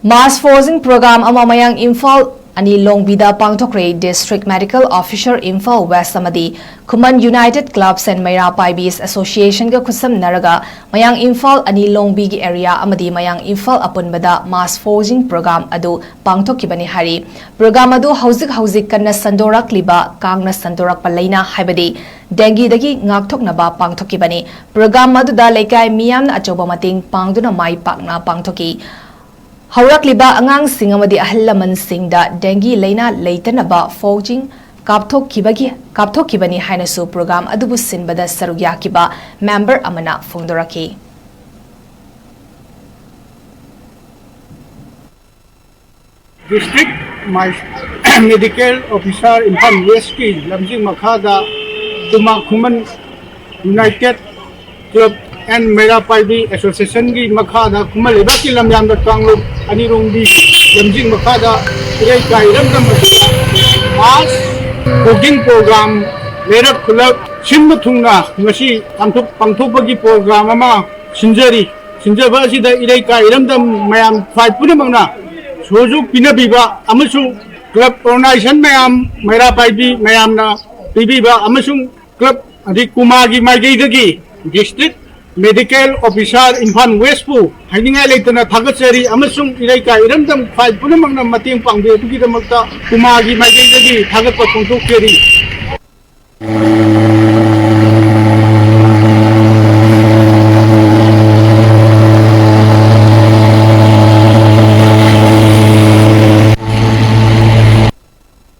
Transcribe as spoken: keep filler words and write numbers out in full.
Mass foraging program ꯑꯃ ꯃꯌꯥꯡ ꯏꯝꯐꯥꯜ ꯑꯅꯤ ꯂꯣꯡꯕꯤꯗ ꯄꯥꯡꯊꯣꯛꯈ꯭ꯔꯦ꯫ District Medical Officer Imphal West ꯑꯃꯗꯤ ꯈꯨꯃꯟ United Clubs and ꯃꯩꯔꯥ ꯄꯥꯏꯕꯤꯁ Associationꯒ ꯈꯨꯠꯁꯝꯅꯔꯒ ꯃꯌꯥꯡ ꯏꯝꯐꯥꯜ ꯑꯅꯤ ꯂꯣꯡꯕꯤꯒꯤ area ꯑꯃꯗꯤ ꯃꯌꯥꯡ ꯏꯝꯐꯥꯜ ꯑꯄꯨꯟꯕꯗ mass foraging program ꯑꯗꯨ ꯄꯥꯡꯊꯣꯛꯈꯤꯕꯅꯤ ꯍꯥꯏꯔꯤ꯫ Program ꯑꯗꯨ ꯍꯧꯖꯤꯛ ꯍꯧꯖꯤꯛ ꯀꯟꯅ ꯁꯟꯗꯣꯔꯛꯂꯤꯕ ꯀꯥꯡꯅ ꯁꯟꯗꯣꯔꯛꯄ ꯂꯥꯏꯅꯥ ꯍꯥꯏꯕꯗꯤ dengueꯗꯒꯤ ꯉꯥꯛꯊꯣꯛꯅꯕ ꯄꯥꯡꯊꯣꯛꯈꯤꯕꯅꯤ꯫ Program ꯑꯗꯨꯗ ꯂꯩꯀꯥꯏ ꯃꯤꯌꯥꯝꯅ ꯑꯆꯧꯕ ꯃꯇꯦꯡ ꯄꯥꯡꯗꯨꯅ ꯃꯥꯏ ꯄꯥꯛꯅ ꯄꯥꯡꯊꯣꯛꯈꯤ꯫ ꯍꯧꯔꯛꯂꯤꯕ ꯑꯉꯥꯡꯁꯤꯡ ꯑꯃꯗꯤ ꯑꯍꯜ ꯂꯃꯟꯁꯤꯡꯗ dengue ꯂꯥꯏꯅꯥ ꯂꯩꯇꯅꯕ foraging ꯀꯥꯞꯊꯣꯛꯈꯤꯕꯒꯤ, ꯀꯥꯞꯊꯣꯛꯈꯤꯕꯅꯤ ꯍꯥꯏꯅꯁꯨ program ꯑꯗꯨꯕꯨ ꯁꯤꯟꯕꯗ ꯁꯔꯨꯛ ꯌꯥꯈꯤꯕ member ꯑꯃꯅ ꯐꯣꯡꯗꯣꯔꯛꯈꯤ꯫ District Medical Officer ꯏꯝꯐꯥꯜ Westꯀꯤ ꯂꯝꯖꯤꯡ ꯃꯈꯥꯗ ꯈꯨꯃꯥ ꯈꯨꯃꯟ United Club and ꯃꯩꯔꯥ ꯄꯥꯏꯕꯤ Associationꯒꯤ ꯃꯈꯥꯗ ꯈꯨꯃꯟ ꯂꯩꯕꯥꯛꯀꯤ ꯂꯝꯌꯥꯟꯕ ꯀꯥꯡꯂꯨꯞ ꯑꯅꯤꯔꯣꯝꯒꯤ ꯂꯝꯖꯤꯡ ꯃꯈꯥꯗ ꯏꯔꯩꯀꯥꯏ ꯏꯔꯝꯗꯝ ꯑꯁꯤꯗ mass foraging program ꯂꯩꯔꯛ ꯈꯨꯜꯂꯛ ꯁꯤꯟꯕ ꯊꯨꯡꯅ ꯉꯁꯤ ꯄꯥꯡꯊꯣꯛ-, ꯄꯥꯡꯊꯣꯛꯄꯒꯤ program ꯑꯃ ꯁꯤꯟꯖꯔꯤ꯫ ꯁꯤꯟꯖꯕ ꯑꯁꯤꯗ ꯏꯔꯩꯀꯥꯏ ꯏꯔꯝꯗꯝ ꯃꯌꯥꯝ ꯈ꯭ꯋꯥꯏ ꯄꯨꯝꯅꯃꯛꯅ ꯁꯍꯌꯣꯒ ꯄꯤꯅꯕꯤꯕ ꯑꯃꯁꯨꯡ club organization ꯃꯌꯥꯝ, ꯃꯩꯔꯥ ꯄꯥꯏꯕꯤ ꯃꯌꯥꯝꯅ ꯄꯤꯕꯤꯕ ꯑꯃꯁꯨꯡ club ꯑꯗꯩ ꯀꯨꯃꯥꯒꯤ ꯃꯥꯏꯀꯩꯗꯒꯤ District Medical Officer ꯏꯝꯐꯥꯜ Westꯄꯨ ꯍꯥꯏꯅꯤꯡꯉꯥꯏ ꯂꯩꯇꯅ ꯊꯥꯒꯠꯆꯔꯤ ꯑꯃꯁꯨꯡ ꯏꯔꯩꯀꯥꯏ ꯏꯔꯝꯗꯝ ꯈ꯭ꯋꯥꯏ ꯄꯨꯝꯅꯃꯛꯅ ꯃꯇꯦꯡ ꯄꯥꯡꯕꯤꯔꯛꯄꯒꯤꯗꯃꯛꯇ ꯀꯨꯃꯥꯒꯤ ꯃꯥꯏꯀꯩꯗꯒꯤ ꯊꯥꯒꯠꯄ ꯐꯣꯡꯗꯣꯛꯆꯔꯤ꯫